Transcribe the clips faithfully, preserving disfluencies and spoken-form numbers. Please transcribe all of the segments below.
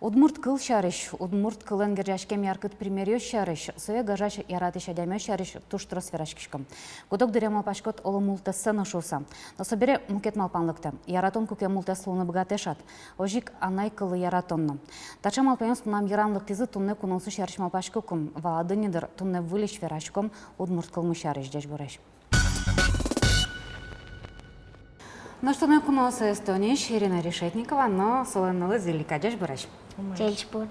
Удмурт кыл сярысь, удмурт кылэн герӟаськем яркыт примеръёс сярысь, сое гажась, яратӥсь адямиос сярысь туж трос вераськиськом. Куд-ог дыре малпаськод оло мултэссэ но шуыса. Но собере мукет малпан лыктэ: яратон куке мултэс луыны быгатэ шат. Озьы ик анай кыллы яратон но. Таӵе малпанъёс мынам йырам лыктӥзы туннэ куноосысь сярысь малпаськыкум. Валады ни дыр, туннэ выльысь вераськом удмурт кылмы сярысь. Ӟечбуресь. Нош туннэ куноос Эстониысь Ирина Решетникова но солэн нылыз Илика. Ӟечбуресь. Ӟечбур.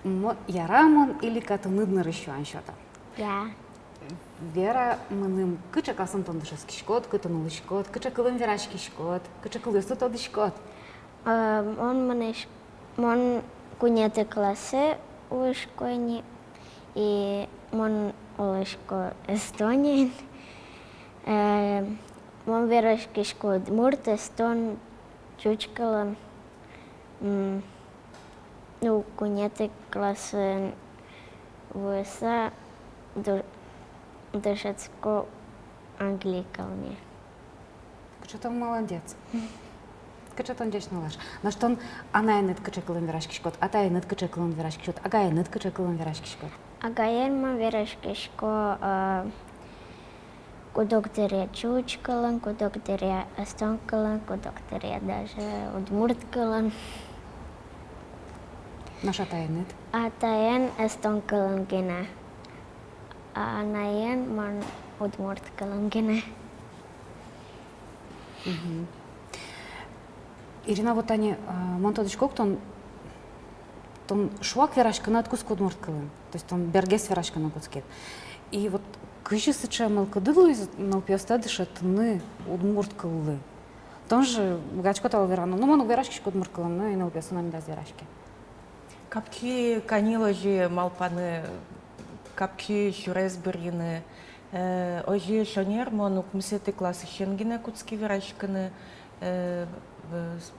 Мо-, яра, мон, Илика, тыныд нырысь юан сёто. Я. Вера мыным, кыӵе классын тон дышетскиськод, кытын улӥськод, кыӵе кылын вераськиськод, кыӵе кылъёсты тодӥськод? Э, мон мынӥсь-, мон куинетӥ классэ улӥсько ини, и мон улӥсько Эстониын. Э, мон вераськисько удмурт, эстон, ӟуч кылын. М, ну, куинетӥ классын вуыса ду-, дышетско англи кылме. Кыӵе тон молодец. Кыӵе тон ӟеч нылаш. Нош тон анаеныд кыӵе кылын вераськиськод, атаеныд кыӵе кылын вераськиськод, агаеныд кыӵе кылын вераськиськод? Агаен мон вераськисько, э, куд-ог дыре ӟуч кылын, куд-ог дыре эстон кылын, куд-ог дыре даже удмурт кылын. Нош атаеныд? Атаен эстон кылын гинэ, а анаен мон удмурт кылын гинэ. Мгм. Ирина, вот тани, а, мон тодӥсько ук, тон, тон шуак вераськыны ӧд кутскы удмурт кылын, то есть тон бергес вераськыны кутскид. И вот кызьы сыӵе мылкыдыд луиз нылпиосты дышетыны удмурт кыллы? Тон же быгатӥськод али вераны: ну, мон уг вераськиськы удмурт кылын, ну и нылпиосы но медаз вераське. Капчи каньыл озьы малпаны, капчи сюрес бырйыны. Э, озьы шонер мон укмысэтӥ классысен гинэ кутски вераськыны, э, э, с-,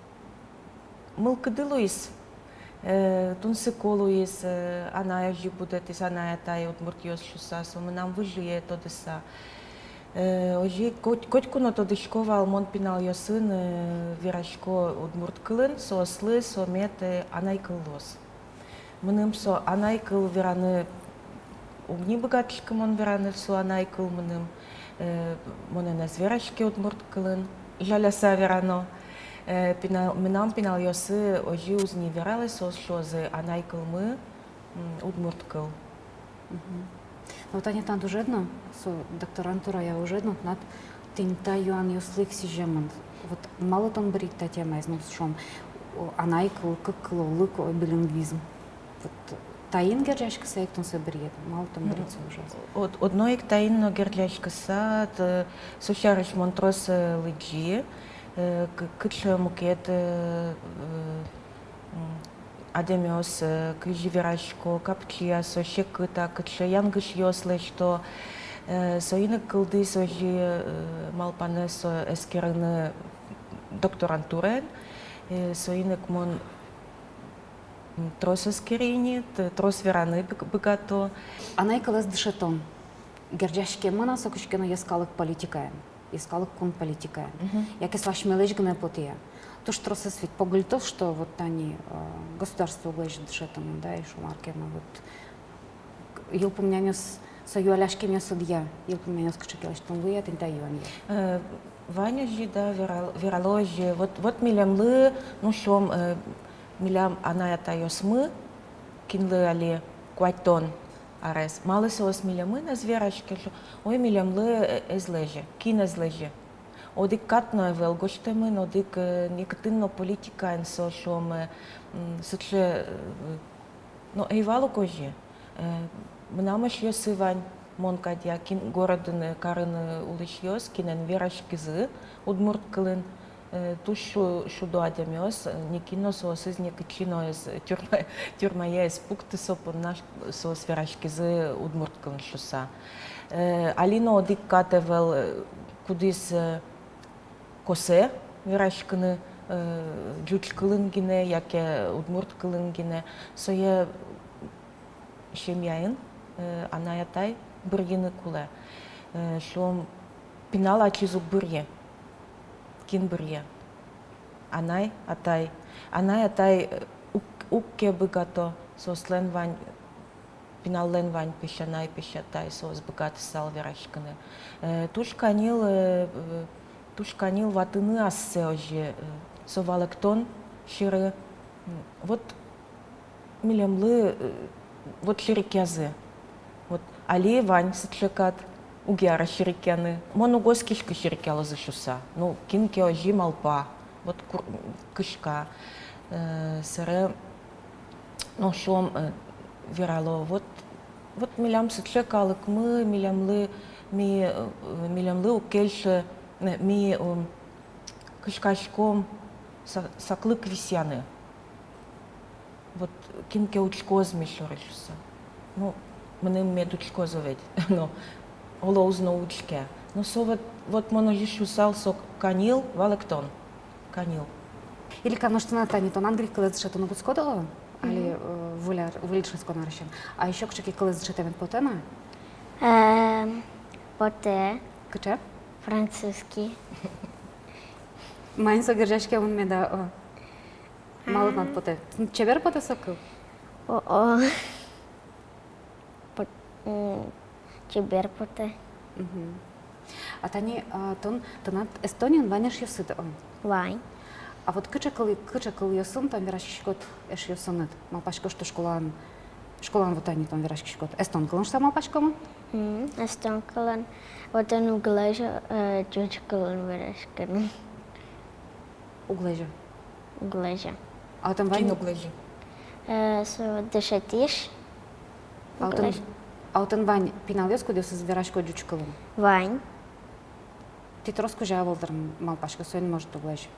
мылкыды луиз, э, тунсыко луиз, э, анай озьы будэтӥз, анай-атай удмуртъёс шуыса, со мынам выжые тодыса. Э, озьы коть-, котьку но тодӥсько вал, мон пиналъёсын, э, верасько удмурт кылын, соослы со мед, э, анай кыл луоз. Мыным со анай кыл вераны уг ни быгатӥськы, мон вераны, со анай кыл мыным, э, монэн ӧз вераське удмурт кылын, жаляса верано. Э, пина-, мынам пиналъёсы озьы уз ни вералэ, соос шуозы: анай кылмы, м, удмурт кыл. Мгм. Но вот тани тынад ужед но, со докторантурая ужед но, тынад тӥни та юанъёслы ик сӥземын. Вот малы тон бырйид та темаез, ну, шуом, о, анай кыл, кык кыллылык, о, билингвизм. Вот таин герӟаськыса ик тон сое бырйид, малы тон бырйид со ужез? Од-, одно ик таин но герӟаськыса, т-, со сярысь мон трос, э, лыдӟи, э, к-, кыӵе мукет, э, э, м, адямиос, э, кызьы верасько, капчи-а со, секыт-а, кыӵе янгышъёс лэсьто, э, соин ик кылдӥз озьы, э, малпанэ со эскерыны докторантураын, э, соин ик мон, м, трос эскери ини, т-, трос вераны быг-, быгато. Анай кылэз дышетон герӟаськемын-а со кызьы ке но йӧскалык политикаен? Йӧскалык кун политикаен. Мгм. Яке со асьмелэсь гинэ потэ-а? Туж тросэз ведь погыльтоз, что вот тани, э, государство уг лэзьы дышетыны, да, и шуом, мар ке но, вот, йылпумъянъёс, со юаляськемъёс ӧдъя, йылпумъянъёс кыӵе ке лэсьтыны луэ-а тӥни та юанъя? Э, вань озьы, да, верал-, верало озьы, вот, вот милемлы, ну, шуом, э, милям анай-атайёсмы, кинлы али куатьтон арес. Малы соос милемын ӧз вераське, шуо, ой, милемлы, э, ӧз лэзьы, кин ӧз лэзьы. Одӥг кат но ӧвӧл гожтэмын, одӥг, э, никытын но политикаын со, шуом, э, м, сыӵе, э, но ӧй вал ук озьы. Э, мынам эшъёсы вань, мон кадь, я, кин городын, э, карын, э, улӥсьёс, кинэн вераськизы удмурт кылын, э, туж шу-, шудо адямиос, э, никин но соосыз никытчы но ӧз, э, тюрьма-, тюрьмае ӧз пукты со понна, ш-, соос вераськизы удмурт кылын шуыса. Э, али но одӥг кат ӧвӧл, э, кудӥз, э, косэ вераськыны, э, ӟуч кылын гинэ яке удмурт кылын гинэ. Сое семьяын, э, анай-атай бырйыны кулэ. Э, шуом, пинал ачиз уг бырйы. Кин бырйы? Анай, атай. Анай, атай, э, уг, Уг ке быгато, соослэн вань, пиналлэн вань песянай, песятай, соос быгатысал вераськыны. Э, туж каньыл, э, э, туж каньыл ватыны ассэ озьы, э, со валэктон сьӧры. М, вот милемлы, э, вот серекъязы. Вот али вань сыӵе кат, уг яра серекъяны. Мон уг оскиськы серекъялозы шуыса. Ну, кин ке озьы малпа, вот кур-, кышка, э, сэре, ну, шуом, э, верало, вот, вот милям сыӵе калыкмы, милемлы, ми, э, милемлы уг кельшы, э, ми, э, кышкаськом са-, саклык висъяны. Вот кин ке учкоз ми шоры шуыса. Ну, мыным мед учкозы ведь, но оло уз но учке. Но со вот, вот мон озьы шуысал, со каньыл валэктон. Каньыл. Илика, нош тынад тани, тон англи кылэз дышетыны кутскод-а? Али, э, выль ар-, выль дышетскон арысен. А ещё кыӵе ке кылэз дышетэмед потэ на? Эм, потэ. Кыӵе? Французский. Маин со герӟаськемын меда, о? Малы тынад потэ? Чебер потэ со кыл? О-о. Пот-, м, чебер потэ. Мгм. А тани, а, тон, тынад Эстониын вань эшъёсыд, о? Вань. А вот кыӵе кыл, кыӵе кылъёсын тон вераськиськод эшъёсыныд? Малпасько, что школаын, школаын вот тани тон вераськиськод. Эстон кылын шуыса малпасько-а? М, эстон кылын. Вот тон уг лэзё, э, ӟуч кылын вераськыны. Уг лэзё. Уг лэзё. А отын вань? Кин уг лэзё? Э, со дышетӥсь. А отын, уг лэзё. А отын вань пиналъёс, кудъёсыз верасько ӟуч кылын? Вань. Тӥ трос кузя ӧвӧл дыр, малпасько, соин, может, уг лэзё.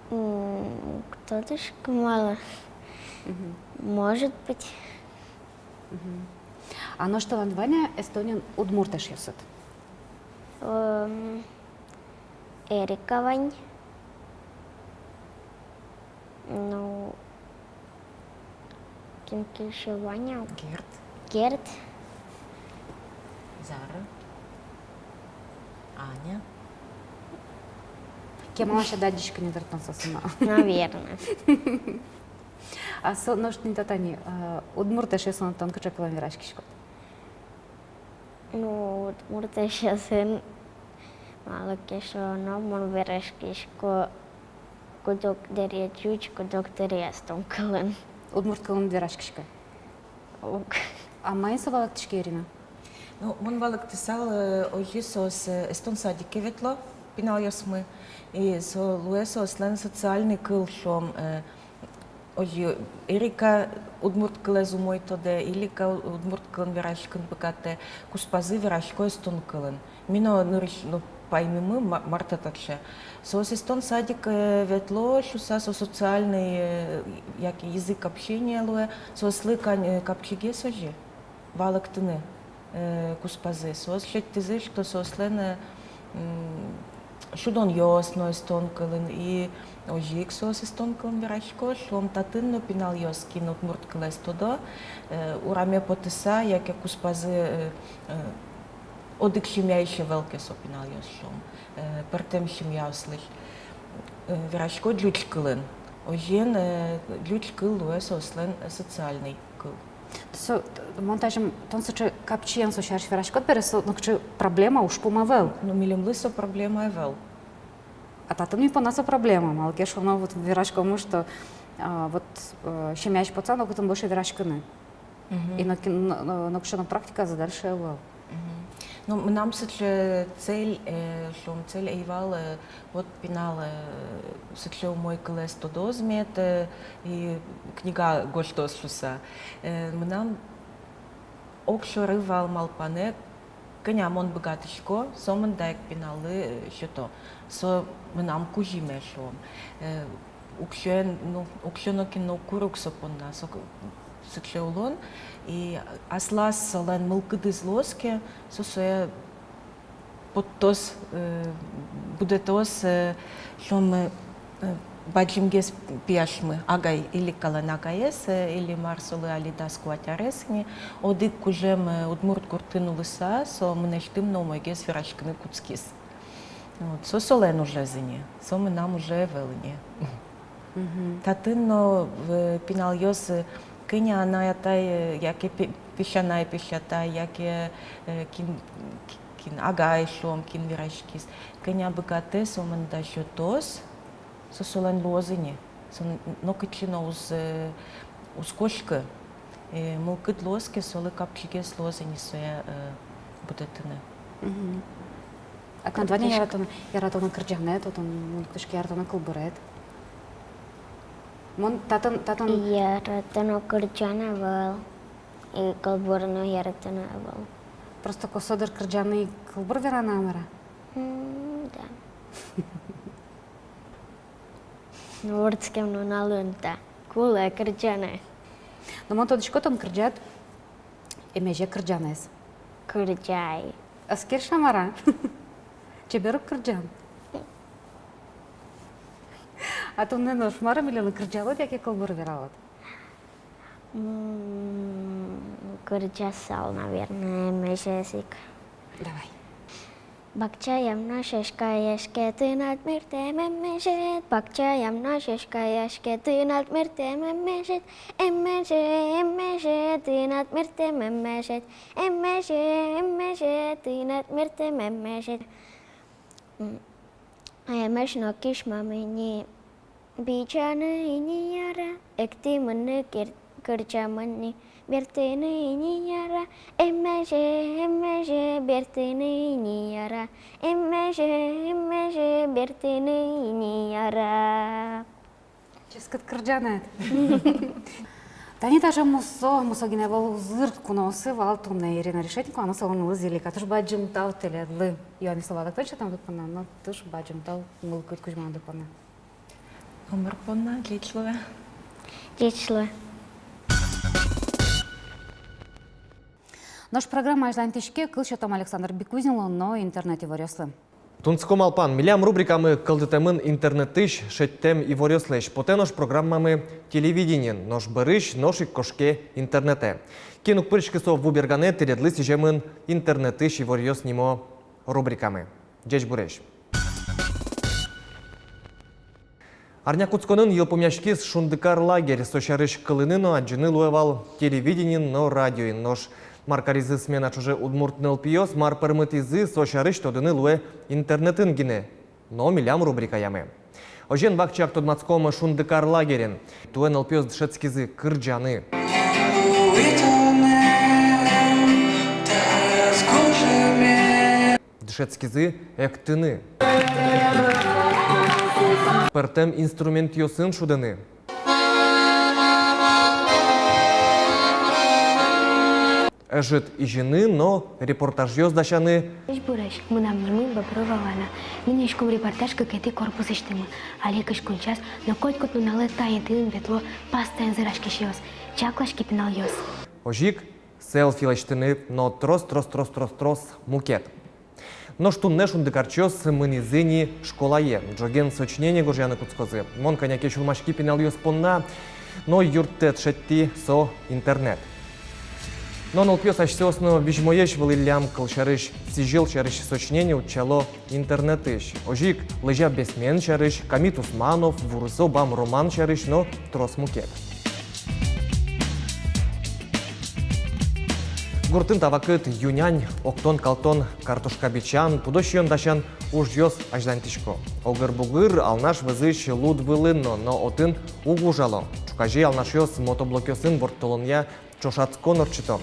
М, уг тодӥськы малы. Мгм. Может быть. Мгм. А нош тынад вань-а Эстониын удмурт эшъёсыд? Эм, Эрика вань. Ну, кин ке ещё вань-а? Герд. Герд. Зара. Аня. Кемалась ӧд адӟиськы ни дыр тон соосын. Наверное. А со, нош тӥни та тани, э, удмурт эшъёсын тон кыӵе кылын вераськиськод? Ну, удмурт эшъёсын, малы ке шуоно, мон вераськисько куд-ог дыре ӟуч, куд-ог дыре эстон кылын. Удмурт кылын вераськиськод? Уг. А маин со валэктӥське, Ирина? Ну, мон валэктысал, э, озьы соос, э, эстон садике ветло пиналъёсмы. И со луэ соослэн социальный кыл, шуом, э, озьы Эрика удмурт кылэз умой тодэ, Илика удмурт кылын вераськыны быгатэ, куспазы верасько эстон кылын. Ми но нырысь но паймимы, ма-, мар та таӵе. Соос эстон садик, э, ветло шуыса, со социальный, э, яке язык общения луэ, соослы кань, э, капчигес озьы валэктыны, э, куспазы. Соос шедьтӥзы, что соослэн, э, м, шудонъёс но эстон кылын, и озьы ик соос эстон кылын верасько, шуом, татын но пиналъёс, кин удмурт кылэз тодо, э, ураме потыса, яке куспазы, э, э, одӥг семьяысь ӧвӧл ке со пиналъёс, шуом, э, пӧртэм семьяослэсь, э, верасько ӟуч кылын. Озьыен, э, ӟуч кыл луэ соослэн социальный кыл. Со, мон тазьым, тон сыӵе капчиен со сярысь вераськод бере, со нокыӵе проблема, ужпум ӧвӧл. Ну, милемлы со проблема ӧвӧл. А татын ми понна со проблема, малы ке шуоно, вот вераськомы, что, а, вот, э, семьяысь потса, нокытын больше вераськыны. Мгм. И нокин-, но-, но-, нокыӵе но практиказы дальше ӧвӧл. Мгм. Ну, мынам сыӵе цель, э, шуом, цель ӧй вал, э, вот пинал, э, сыӵе умой кылэз тодоз мед, э, и книга гожтоз шуыса. Э, мынам огшоры вал малпанэ, кӧня мон быгатӥсько, сомында ик пиналлы, э, сёто. Со мынам кузьыме, шуом. Э, уксёен, ну, уксё нокин но уг куры со понна, со к-, сыӵе улон. И аслаз солэн мылкыдыз луоз ке, со сое поттоз, э, будэтоз, э, шуом, э, бадӟымгес пияшмы, агай, Иликалэн агаез, э, Иллимар, солы али дас куать арес ини, одӥг кужем, э, удмурт гуртын улыса, со мынэсьтым но умойгес вераськыны кутскиз. Вот, со солэн ужез ини, со мынам ужез ӧвӧл ини. Мгм. Татын но, э, пиналъёс, э, кӧня анай-атай, э, яке пе-, песянай-песятай, яке, э, кин, ки-, кин агай шуом, кин вераськиз, кӧня быгатэ, сомында сётоз, со солэн луоз ини. Со н-, нокытчы но уз, э, уз кошкы. Э, мылкыд луоз ке, солы капчигес луоз ини сое, э, будэтыны. Мгм. А тон вань-а яратоно, яратоно кырӟанэд, отын мон кутски яратоно кылбуред? Мон татын, татын. Яратоно кырӟан ӧвӧл, и кылбур но яратоно ӧвӧл. Просто косо дыр кырӟаны, кылбур вераны-а, мар-а? М, да. Вордскем нуналын та кулэ кырӟаны. Но мон тодӥсько, тон кырӟад «Эмезе» кырӟанэз. Кырӟай. Эскерысь-а, мар-а? Чебер ук кырӟан. А туннэ нош мар-а, милемлы кырӟалод яке кылбур вералод? М, кырӟасал, наверное, «Эмезез» ик. Давай. Бакчаям но сяськаяське тынад мерттэм эмезед, бакчаям но сяськаяське тынад мерттэм эмезед, эмезе, эмезе, тынад мерттэм эмезед, эмезе, эмезе, тынад мерттэм эмезед. М, эмезь но кисьмам ини бичаны ини яра, эктӥмын ни кыр-, кырӟамын ни бертыны ини яра, эмезе, эмезе, бертыны ини яра, эмезе, эмезе, бертыны ини яра. Ческыт кырӟанэд. Тани таӵе мусо, мусо гинэ ӧвӧл, узыр куноосы вал туннэ Ирина Решетникова но солэн нылыз Елика. Туж бадӟым тау тӥледлы юанъёслы валэктон сётэмды понна, но туж бадӟым тау мылкыд кузьмамды понна. Номыр понна, ӟеч луэ. Ӟеч луэ. Нош программа азьланьтӥське, кыл сётом Александр Бикузинлы но интернет иворъёслы. Тунсыко малпан, милям рубрикамы кылдытэмын интернетысь шедьтэм иворъёслэсь. Потэ нош программамы телевидениын, нош бӧрысь нош ик кошке интернетэ. Кин уг пыриськы со ву берганэ, тӥледлы сӥземын «Интернетысь иворъёс» нимо рубрикамы. Ӟечбуресь! Арня кутсконын йылпумъяськиз «Шундыкар» лагерь. Со сярысь кылыны но адӟыны луэ вал телевидениын но радиоын. Нош мар каризы смена ӵоже удмурт нылпиос, мар пӧрмытӥзы, со сярысь тодыны луэ интернетын гинэ но милям рубрикаямы. Озьыен, вакчияк тодматском «Шундыкар» лагерен. Туэ нылпиос дышетскизы кырӟаны. Дышетскизы эктыны. Пӧртэм инструментъёсын шудыны. Ӧжыт изьыны но репортажъёс дасяны. Ӟечбуресь, мынам нимы Боброва Лана. Ми нуиськом репортаж кыкетӥ корпусысьтымы. Али кызь куинь час, но котькуд нуналэ та интыын ветло пастоен зыраськисьёс. Чаклаське, пиналъёс. Озьы ик селфи лэсьтыны но трос, трос, трос, трос, трос мукет. Нош туннэ шундыкарчиос мынӥзы ни школае, ӝоген сочинение гожъяны кутскозы. Мон кӧня ке сюлмаськи пиналъёс понна, но юрттэт шедьтӥ — со интернет. Но нылпиос асьсэос но визьмоесь вылӥллям. Кылсярысь, сӥзьыл сярысь сочинение утчало интернетысь. Озьы ик лӧзя бесмен сярысь, Камит Усманов, Вурысо бам роман сярысь но трос мукет. Гуртын та вакыт ю-нянь, октон-калтон, картошка бичан, пудо сиён дасян ужъёс азьланьтӥсько. Огыр-бугыр Алнаш вӧзысь луд вылын но, но отын уг ужало. Ӵуказе алнашъёс мотоблокъёсын ворттылонъя ӵошатскон ортчыто.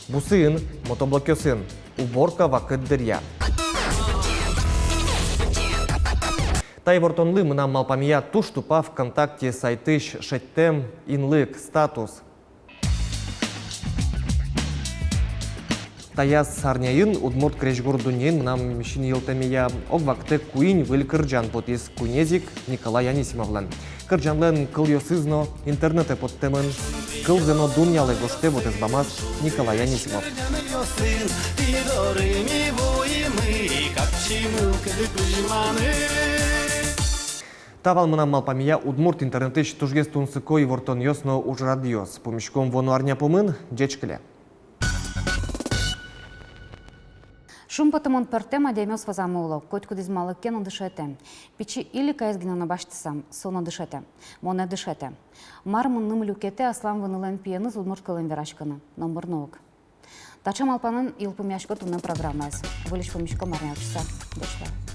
Бусыын, мотоблокъёсын, уборка вакыт дыръя. Та ивортонлы мынам малпамъя туж тупа ВКонтакте сайтысь шедьтэм инлык, статус. Таяз арняын удмурт крезьгур дуннеын мынам синйылтэмея ог вакытэ куинь выль кырӟан потӥз, куинез ик Николай Анисимовлэн. Кырӟанлэн кылъёсыз но интернетэ поттэмын. Кылзэ но дунъялэ, гожтэ вотэс бамаз Николай Анисимов. Та вал мынам малпамея удмурт интернетысь тужгес тунсыко ивортонъёс но ужрадъёс. Пумиськом вуоно арня пумын. Ӟечкыле. Шумпотымон пӧртэм адямиос вӧзамы уло, котькудӥз малы ке но дышетэ. Пичи Иликаез гинэ но басьтысам, со но дышетэ. Монэ дышетэ. Мар мыным люкетэ аслам вынылэн пиеныз удмурт кылын вераськыны, номыр но уг. Таӵе малпанэн йылпумъясько туннэ программаез. Выльысь пумиськом арня ортчыса. Ӟеч луэ.